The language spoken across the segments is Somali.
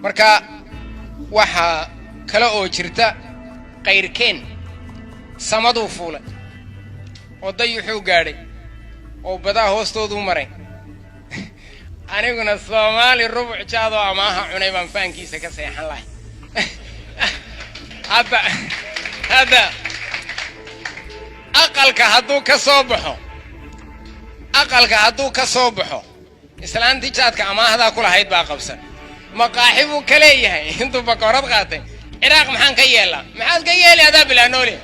Marka waxaa kale oo jirta, qayrkeen samaduu fuulay oo dayuxuu gaadhay oo badaa hoostooduu maray. Aniguna Soomaali rubuc jaadoo amaaha cunay baan faankiisa ka seexan lahay. Hadda aqalka hadduu ka soo baxo, aqalka hadduu ka soo baxo, islaantii jaadka amaahdaa ku lahayd baa qabsan. Maqaaxi buu ka leeyahay intuu bakoorad qaatay. Ciraaq maxaan ka yeelaa? Maxaad ka yeeli adaa bilaa noole?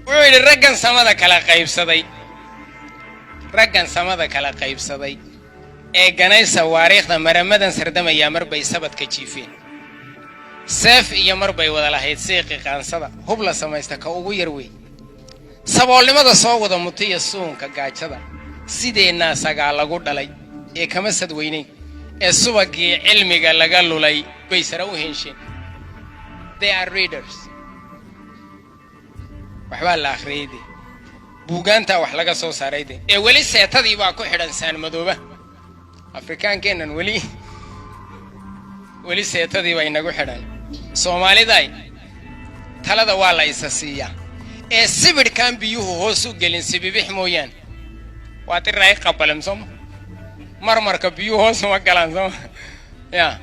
Wuxuu yidhi, raggan samada kala qaybsaday, raggan samada kala qaybsaday ee ganaysa waariikhda maramadan sardamayaa, mar bay sabadka jiifeen seef iyo mar bay wada lahayd siiqi qaansada. Hub la samaysta ka ugu yar wey. Saboolnimada soo wada mutiya suunka gaajada, sideennaa sagaa lagu dhalay ee kama sadweynayn ee subagii cilmiga laga lulay bay sare u hensheen. They are readers. Waxbaa la akhriyey de, buugaantaa wax laga soo saaray de, ee weli seetadii baa ku xidhan saanmadooba. Afrikaankeennan weli seetadii baa inagu xidhan. Soomaaliday, talada waa la isa siiyaa ee sibidhkaan biyuhu hoos u gelin sibibix mooyaan. Waa tiray qabalem sooma? Marmarka biyuhu hoos uma galaan sooma? Ya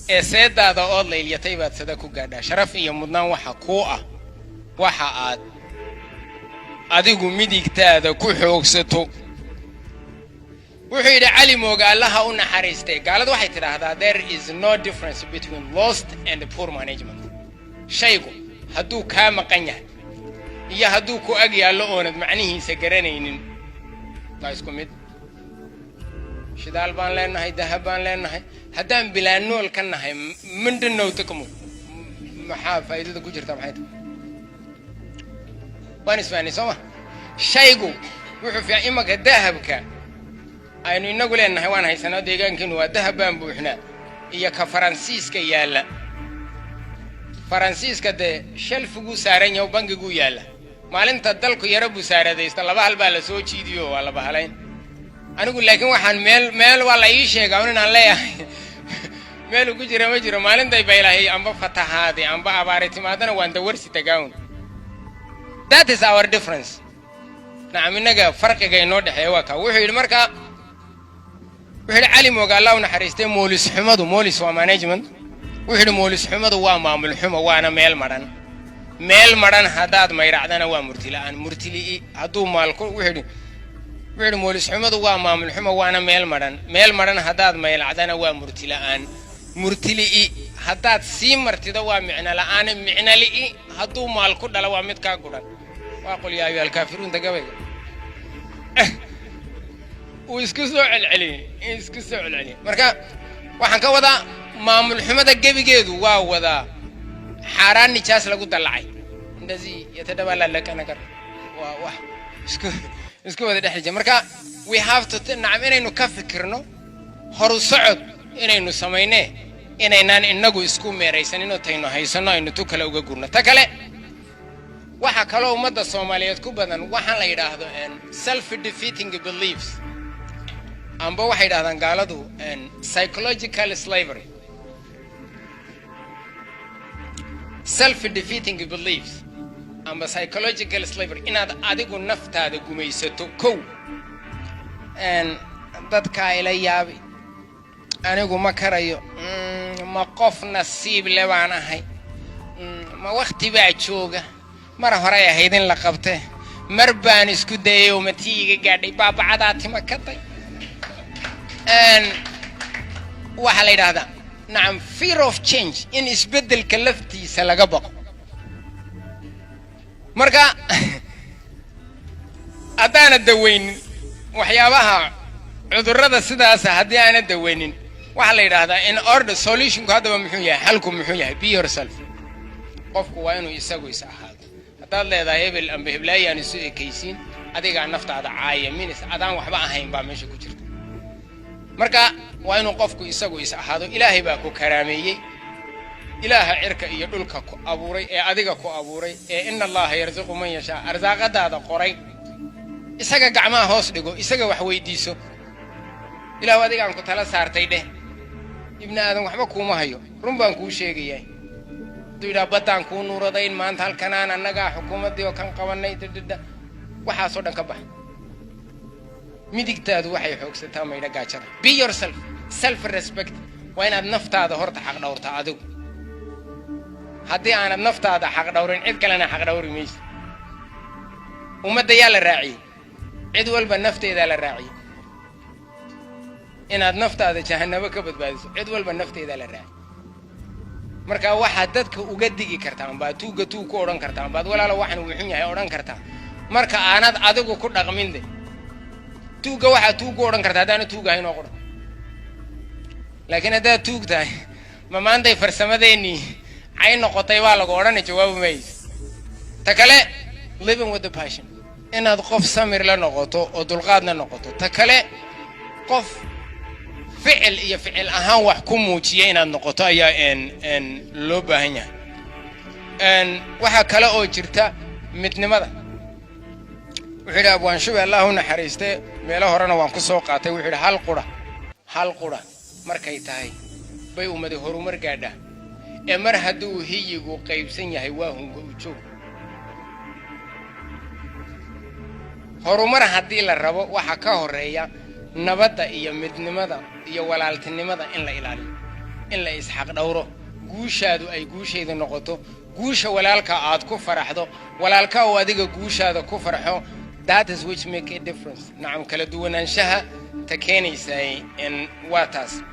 ee seedaada ood laylyatay baad sada ku gaadhaa. Sharaf iyo mudnaan waxa kuu ah waxa aad adigu midigtaada ku xoogsato. Wuxuu yidhi Cali Mooga, Allaha u naxariistay, gaaladu waxay tidhaahdaa, "There is no difference between lost and poor management." Shaygu hadduu kaa maqan yahay iyo hadduu ku ag yaallo oonad macnihiisa garanaynin waa isku mid. Shidaal baan leenahay, dahab baan leenahay, haddaan bilaa nool ka nahay, mindhanow takmu, maxaa faa'iidada ku jirta? Maxay tahay? Waan isfahanay soo ma? Shaygu wuxuu fiican imanka dahabka aynu inagu leenahay, waan haysanaa, deegaankeenu waa dahab baan buuxnaa, iyo ka Faransiiska yaalla. Faransiiska dee shelfiguu saaran yaho, bangiguu yaalla. Maalinta dalku yaro busaaradaysto, laba hal baa la soo jiidiyo, waa la bahalayn. Anigu laakiin waxaan meel waa la ii sheegaa un inaan leeyahay, meel ugu jira ma jiro. Maalintay baylahay amba fatahaadi amba abaari timaadana waan dawarsi tagaawn. That is our difference. Nacam, innaga farqiga inoo dhexeeya waa kaa. Wuxuu yidhi markaa, wuxuu yidhi Cali Mooga, Allah u naxariistay, moolis xumadu, moolis waa management, wuxuu yidhi, moolis xumadu waa maamul xumo, waana meel madhan. Meel madhan haddaad mayracdana waa murti la'aan. Murtili'i hadduu maalku, wuxuu yidhi, moolis xumadu waa maamul xumo, waana meel madhan. Meel madhan haddaad maylacdana waa murti la'aan. Murtili'i haddaad sii martido waa micno la'aane. Micno li'i hadduu maal ku dhalo waa mid kaa gudhan. Waa qul yaa ayuha alkaafiruunta gabayga uu isku soo celceliyey, isku soo celceliyey. Marka waxaan ka wadaa, maamul xumada gebigeedu waa wadaa xaaraan nijaas lagu dallacay, እንደዚህ የተደባላለቀ ነገር, waa wax isku wada dhex jira. Marka we have to, nacam, inaynu ka fikirno horu socod inaynu samaynee, inaynaan inagu isku meeraysanin oo taynu haysanno aynu tu kale uga gurno. Ta kale, waxaa kaloo ummadda Soomaaliyeed ku badan waxaan la yidhaahdo self defeating beliefs, amba waxay yidhahdaan gaaladu psychological slavery. Self defeating beliefs amba psychological slavery, inaad adigu naftaada gumaysato. Kow, dadkaa ila yaabi, anigu ma karayo, ma qof nasiib le baan ahay, ma wakti baa jooga, mar horay ahayd in la qabte, mar baan isku dayay oo matii iga gaadhay, baabacadaa tima ka day. Waxaa la yidhaahdaa, nacam, fear of change, in isbeddelka laftiisa laga baqo. Marka haddaana daweynin waxyaabaha cudurrada sidaasa, haddii aana daweynin, waxaa la yidhaahdaa in order solutionku haddaba muxuu yahay? Xalku muxuu yahay? Be yourself. Qofku waa inuu isagu is ahaado. Haddaad leedahay hebel amba heblaayaan isu ekaysiin, adigaa naftaada caaya, minis adaan waxba ahayn baa meesha ku jirta. Marka waa inuu qofku isagu is ahaado. Ilaahay baa ku karaameeyey. Ilaaha cirka iyo dhulka ku abuuray ee adiga ku abuuray ee إن الله يرزق من يشاء arsaaqadaada qoray, isaga gacmaha hoos dhigo, isaga wax weydiiso. Ilaahu adigaan ku tala saartay dheh. Ibni aadan waxba kuuma hayo, run baan kuu sheegayaa. Hadduu yidhaha baddaan kuu nuuradayn maanta, halkanaan annagaa xukuumaddii oo kan qabannay, dadada waxaasoo dhan ka bax. Midigtaadu waxay xoogsataa maydha gaajada. Be yourself, self respect. Waa inaad naftaada horta xaq dhowrtaa adigu. Haddii aanad naftaada xaq dhowrin, cid kalena xaq dhowri mayso. Ummadda yaa la raaciyey? Cid walba nafteedaa la raaciyey. Inaad naftaada jahanabo ka badbaadiso, cid walba nafteedaa la raaciyey. Marka waxaad dadka uga digi kartaa ambaad tuugga tuug ku odhan kartaa ambaad walaalo waxan uu xun yahay odhan kartaa marka aanad adigu ku dhaqmin de. Tuugga waxaad tuug ku odhan kartaa haddaana tuug ahayn oo qodhan, laakiin haddaad tuug tahay, ma maantay farsamadeenii cay noqotay baa lagu odhana, jawaabu mayso. Ta kale, living with the passion, inaad qof samir la noqoto oo dulqaadna noqoto. Ta kale, qof ficil iyo ficil ahaan wax ku muujiya inaad noqoto ayaa n loo baahan yahay. Waxaa kale oo jirta midnimada. Wuxuu yidhi Abwaan Shube, Allah u naxariiste, meelo horena waan ku soo qaatay, wuxuu yidhi: "Hal qura, hal qura markay tahay bay ummadi horumar gaadhaa, ee mar hadduu hiyigu qaybsan yahay waa hunga ujoog." Horumar haddii la rabo, waxaa ka horeeya nabadda iyo midnimada iyo walaaltinimada in la ilaaliyo, in la isxaq dhowro, guushaadu ay guushayda noqoto, guusha walaalka aad ku faraxdo, walaalka uu adiga guushaada ku farxo. That is which make a difference. Nacam, kala duwanaanshaha ta keenaysay in waa taas.